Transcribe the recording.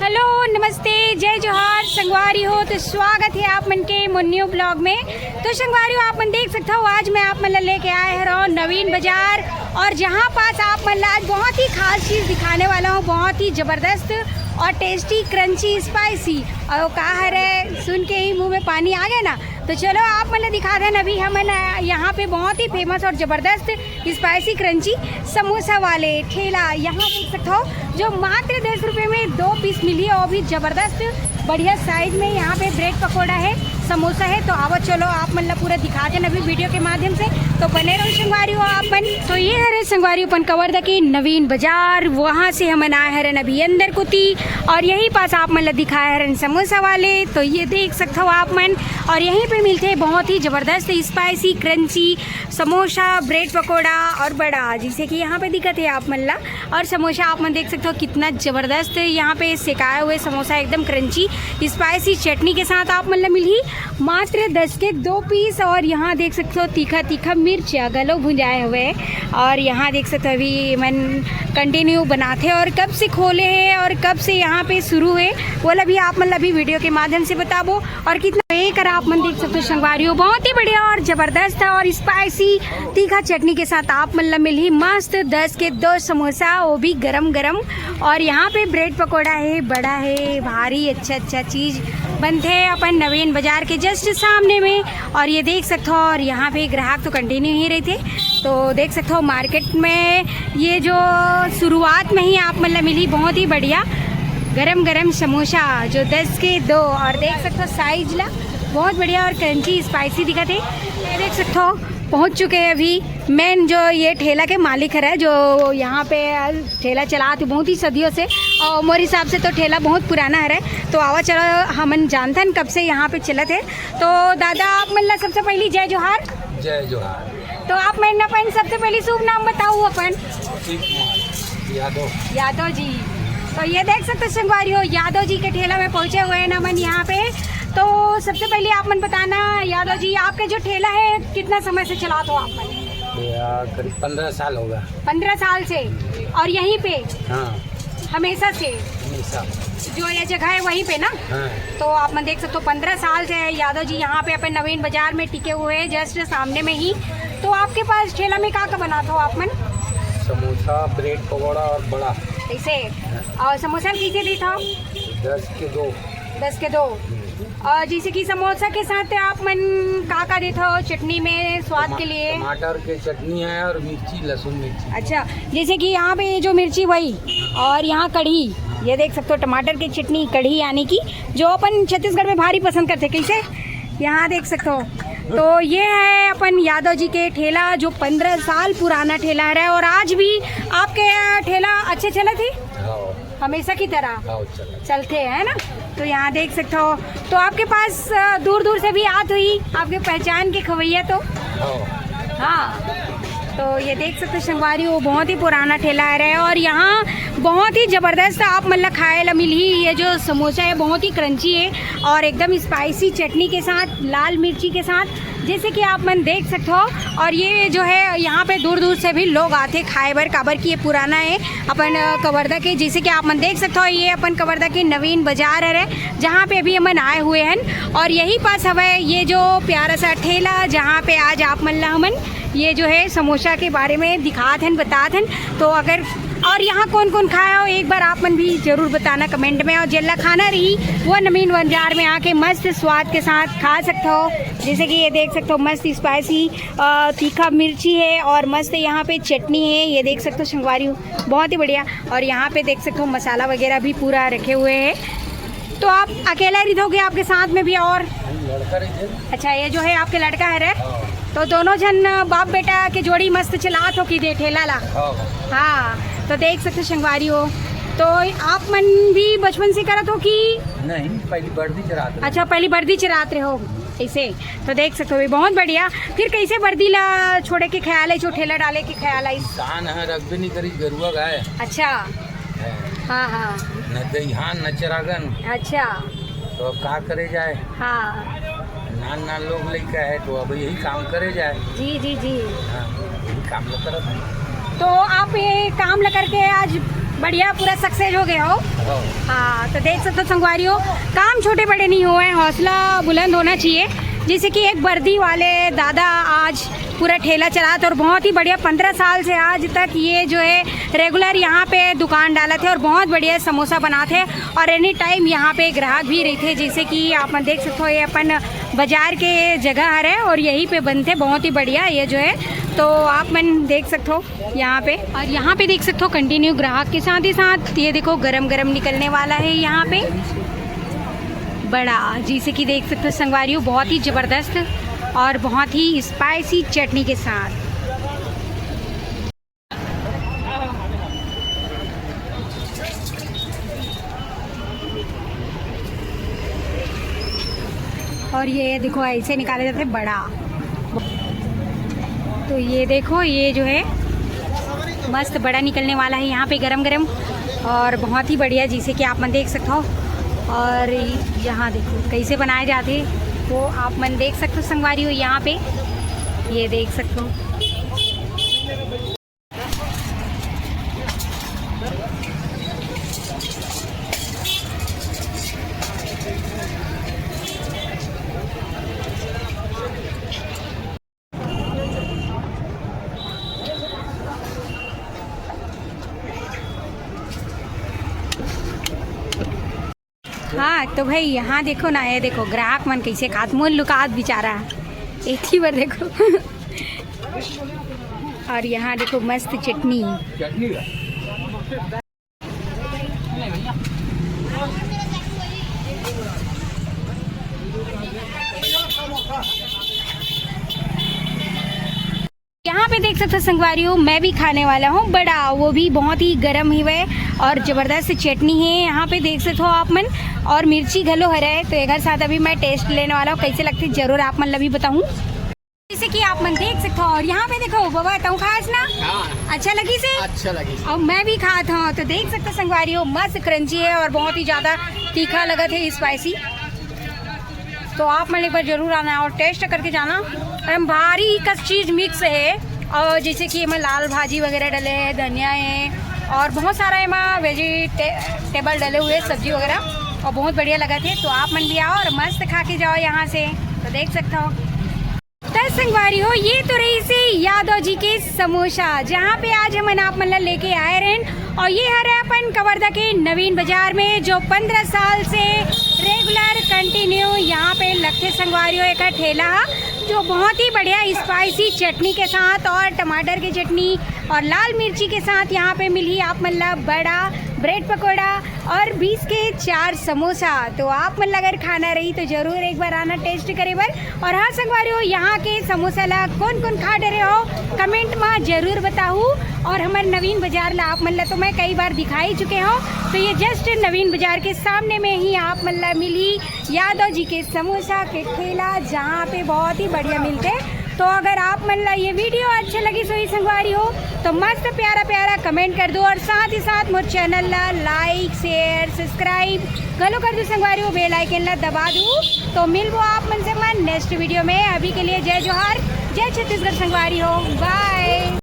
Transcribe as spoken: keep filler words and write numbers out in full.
Hello, नमस्ते, जय जोहार संगवारी हो। तो स्वागत है आप मन के मोर न्यू ब्लॉग में। तो संगवारी हो, आप मन देख सकते हो, आज मैं आप मन ला लेके आए हरौं नवीन बाजार, और जहाँ पास आप मन ला आज बहुत ही खास चीज़ दिखाने वाला हूँ, बहुत ही ज़बरदस्त और टेस्टी, क्रंची, स्पाइसी। और वो का हरे, सुन के ही मुंह में पानी आ गया ना। तो चलो, आप मन ला दिखा देन, अभी हमन, अ, यहाँ पे बहुत ही फेमस और ज़बरदस्त स्पाइसी क्रंची समोसा वाले ठेला, यहाँ देख सकते हो, जो मात्र दस रुपये में दो पीस मिली है, और भी ज़बरदस्त बढ़िया साइज में। यहाँ पे ब्रेड पकौड़ा है, समोसा है। तो आवो, चलो, आप मन ला पूरा दिखा देन अभी वीडियो के माध्यम से। तो बने रहो संगवारी हो आप मन। तो ये हरे संगवारी अपन कवर्धा के नवीन बाजार, वहाँ से हमन आए हरन अभी अंदर कोती, और यही पास आप मन ला दिखाए हरन समोसा वाले। तो ये देख सकते हो आप मन, और यहीं पे मिलते हैं बहुत ही ज़बरदस्त spicy crunchy samosa, bread pakora और बड़ा, जैसे कि यहाँ पे दिखत है आप मन ला। और समोसा आप मन देख सकते हो, कितना ज़बरदस्त यहाँ पे सेकाए हुए समोसा, एकदम क्रंची, स्पाइसी चटनी के साथ आप मन ला मिलही। मात्र दस के दो पीस। और यहाँ देख सकते हो, तीखा तीखा मिर्च घलो भुंजाए हुए। और यहाँ देख सकते हो, अभी मन कंटिन्यू बनाथे, और कब से खोले है और कब से यहाँ पे शुरू है, वो ला भी आप मन ला भी वीडियो के माध्यम से बताबो। और कितना एक आप मन देख सकते हो संगवारी हो, बहुत ही बढ़िया और जबरदस्त है, और स्पाइसी तीखा चटनी के साथ आप मन ला मिलही मस्त दस के दो समोसा, वो भी गरम गरम। और यहाँ पे ब्रेड पकौड़ा है, बड़ा है, भारी अच्छा अच्छा चीज बनथे अपन नवीन बाजार के जस्ट सामने में। और ये देख सकते हो, और यहाँ पे ग्राहक तो कंटिन्यू ही रहिथे। तो देख सकते हो, मार्केट में ये जो शुरुआत में ही आप मन ला मिली, बहुत ही बढ़िया गरम गरम समोसा, जो दस के दो, और देख सकते हो साइज ला, बहुत बढ़िया और क्रंची स्पाइसी दिखत है। ये देख सकते हो, पहुँच चुके हैं अभी मेन जो ये ठेला के मालिक हरे, जो यहाँ पे ठेला चलात बहुत ही सदियों से, और मोर हिसाब से तो ठेला बहुत पुराना हरे। तो आवा चलो, हमन जानथन कब से यहाँ पे चलत है। तो दादा, आप मन ला सबसे पहली जय जोहार। जय जोहार। तो आप मन अपन सबसे पहली शुभ नाम बताओ अपन। अजीत कुमार यादव। यादव जी। तो ये देख सकते हो संगवारी हो, यादव जी के ठेला में पहुँचे हुए हैं हमन यहाँ पे। तो सबसे पहले आप मन बताना यादव जी, आपके जो ठेला है, कितना समय से चलात हो आप मन? या करीब पन्द्रह साल होगा। पन्द्रह साल से। और यहीं पे? हाँ। हमेशा से? हमेशा। जो ये जगह है वहीं पे ना? हाँ। तो आप मन देख सकते हो, पन्द्रह साल से यादव जी यहाँ पे अपन नवीन बाजार में टिके हुए हैं, जस्ट सामने में ही। तो आपके पास ठेला में का का बनात हो आप मन? समोसा, ब्रेड पकौड़ा और बड़ा। ऐसे? हाँ। और समोसा कैसे देत हो? दस के दो। दस के दो। और जैसे कि समोसा के साथ आप मन का का देत हो चटनी में स्वाद टमा-, के लिए? टमाटर के चटनी है और मिर्ची, लहसुन मिर्ची। अच्छा, जैसे कि यहाँ पे ये जो मिर्ची वही, और यहाँ कढ़ी, ये देख सकते हो टमाटर की चटनी कढ़ी, यानी कि जो अपन छत्तीसगढ़ में भारी पसंद करते, कैसे यहाँ देख सकते हो। तो ये है अपन यादव जी के ठेला, जो पन्द्रह साल पुराना ठेला है, और आज भी आपके ठेला अच्छे चलत ही? हाँ। हमेशा की तरह? हाँ, चलत। चलते हैं ना। तो यहाँ देख सकते हो, तो आपके पास, अ, दूर दूर से भी आत हुई, आपके पहचान के खवैया तो? हाँ। हाँ। तो ये देख सकते हो संगवारी, वो बहुत ही पुराना ठेला है, और यहाँ बहुत ही जबरदस्त आप मन ला खाए ला मिलही। ये जो समोसा है, बहुत ही क्रंची है, और एकदम स्पाइसी चटनी के साथ, लाल मिर्ची के साथ, जैसे कि आप मन देख सकते हो। और ये जो है, यहाँ पे दूर दूर से भी लोग आथे खाए बर, काबर कि ये पुराना है अपन, अ, कवर्धा के। जैसे कि आप मन देख सकते हो, ये अपन कवर्धा के नवीन बाजार हरे, जहाँ पे अभी हमन आए हुए हैं। और यही पास हवे ये जो प्यारा सा ठेला, जहाँ पे आज आप मन ला हमन ये जो है समोसा के बारे में दिखात हन, बतात हन। तो अगर, और यहाँ कौन कौन खाए हो, एक बार आप मन भी जरूर बताना कमेंट में। और जेला खाना रही, वो नवीन बाजार में आके मस्त स्वाद के साथ खा सकते हो। जैसे कि ये देख सकते हो, मस्त स्पाइसी, अ, तीखा मिर्ची है और मस्त यहाँ पे चटनी है। ये देख सकते हो संगवारी हो, बहुत ही बढ़िया। और यहाँ पे देख सकते हो, मसाला वगैरह भी पूरा रखे हुए हैं। तो आप अकेला रहिथो कि आपके साथ में भी और? लड़का रहिथे। अच्छा, ये जो है आपके लड़का हरे? हाँ। तो दोनों झन बाप बेटा के जोड़ी मस्त चलात हो कि दे ठेला ला? हाँ। हाँ, तो देख सकते हो संगवारी हो, तो आप मन भी बचपन से करत हो कि? नहीं, पहली बर्दी चरात रहे। अच्छा, पहली बर्दी चरात रहे हो, ऐसे। तो देख सकते हो, ये बहुत बढ़िया। फिर कैसे बर्दी ला छोड़े के ख्याल है, जो ठेला डाले के ख्याल है? किसान है, रखबे नहीं करी गरुआ गाय। अच्छा। हाँ। हाँ, हाँ। न दइहान, न चरागन। अच्छा। तो अब का करे जाए? हाँ। नान नान लोग लइका है, तो अब यही काम करे जाए। जी, जी, जी। हाँ, यही काम ला करत है। तो आप ये काम ला करके आज बढ़िया पूरा सक्सेस हो गए हो? हाँ। हाँ, तो देख सकते हो संगवारी हो, काम छोटे बड़े नहीं हुए हैं, हौसला बुलंद होना चाहिए। जैसे कि एक वर्दी वाले दादा आज पूरा ठेला चलाते और बहुत ही बढ़िया, पंद्रह साल से आज तक ये जो है रेगुलर यहाँ पे दुकान डालत हे और बहुत बढ़िया समोसा बनात हे और एनी टाइम यहाँ पे ग्राहक भी रहिथे। जैसे कि आप मन देख सकते हो, ये अपन बाजार के जगह हरे और यहीं पे बनथे, बहुत ही बढ़िया ये जो है। तो आप मन देख सकते हो यहाँ पे, और यहाँ पे देख सकते हो कंटिन्यू ग्राहक के साथ ही साथ ये देखो गरम गरम निकलने वाला है यहाँ पे बड़ा, जैसे कि देख सकते हो संगवारी हो, बहुत ही जबरदस्त और बहुत ही स्पाइसी चटनी के साथ। और ये देखो ऐसे निकाले जाते हैं बड़ा। तो ये देखो, ये जो है मस्त बड़ा निकलने वाला है यहाँ पे गरम गरम, और बहुत ही बढ़िया, जैसे कि आप मन देख सकते हो। और यहाँ देखो कैसे बनाए जाते हैं, वो आप मन देख सकते हो संगवारी हो यहाँ पे, ये देख सकते हो। हाँ तो भाई, यहाँ देखो ना, ये देखो ग्राहक मन कैसे खात, मुँह लुकात बेचारा, एक ही बार देखो। और यहाँ देखो मस्त चटनी। यहाँ पे देख सकते हो संगवारी हो, मैं भी खाने वाला हूँ बड़ा, वो भी बहुत ही गरम ही है और जबरदस्त चटनी है। यहाँ पे देख सकते हो आप मन, और मिर्ची घलो हरे है, तो एकर साथ अभी मैं टेस्ट लेने वाला हूँ, कैसे लगती जरूर आप मन ला भी बताऊँ। जैसे कि आप मन देख सकते हो, और यहाँ पे देखो बाबा, तू खास ना? हाँ। अच्छा लगी से? अच्छा लगी। और मैं भी खात हूँ, तो देख सकते हो संगवारी हो, मस्त क्रंची है और बहुत ही ज्यादा तीखा लगत है, स्पाइसी। तो आप मन एक बार जरूर आना और टेस्ट करके जाना। और हम भारी कस चीज मिक्स है, और जैसे कि एमा लाल भाजी वगैरह डले है, धनिया है और बहुत सारा एमा वेजिटेबल डले हुए, सब्जी वगैरह, और बहुत बढ़िया लगत है। तो आप मन भी आओ और मस्त खा के जाओ यहाँ से, तो देख सकते हो। तो संगवारी हो, ये तो रहिसे यादव जी के समोसा, जहाँ पे आज हमन आप मन ला लेके आए रहेन। और ये हरे अपन कवर्धा के नवीन बाजार में, जो पंद्रह साल से रेगुलर कंटिन्यू यहाँ पे लगथे संगवारी हो, एक ठेला हा, जो बहुत ही बढ़िया स्पाइसी चटनी के साथ और टमाटर की चटनी और लाल मिर्ची के साथ यहाँ पे मिली आप मन ला बड़ा, ब्रेड पकौड़ा और बीस के चार समोसा। तो आप मन ला अगर खाना रही तो जरूर एक बार आना टेस्ट करे बर। और हाँ संगवारी हो, यहाँ के समोसा ला कौन कौन खा डरे हो, कमेंट में जरूर बताहू। और हमर नवीन बाजार ला आप मन ला तो मैं कई बार दिखा ही चुके हूँ। तो ये जस्ट नवीन बाजार के सामने में ही आप मन ला मिली यादव जी के समोसा के ठेला, जहाँ पे बहुत ही बढ़िया मिलते। तो अगर आप मन ला ये वीडियो अच्छा लगी सोई संगवारी हो, तो मस्त प्यारा प्यारा कमेंट कर दो और साथ ही साथ मोर चैनल ला लाइक, शेयर, सब्सक्राइब घलो कर दो संगवारी हो, बेल आइकन ला दबा दो। तो मिलबो आप मन से मन नेक्स्ट वीडियो में। अभी के लिए जय जोहार, जय छत्तीसगढ़ संगवारी हो, बाय।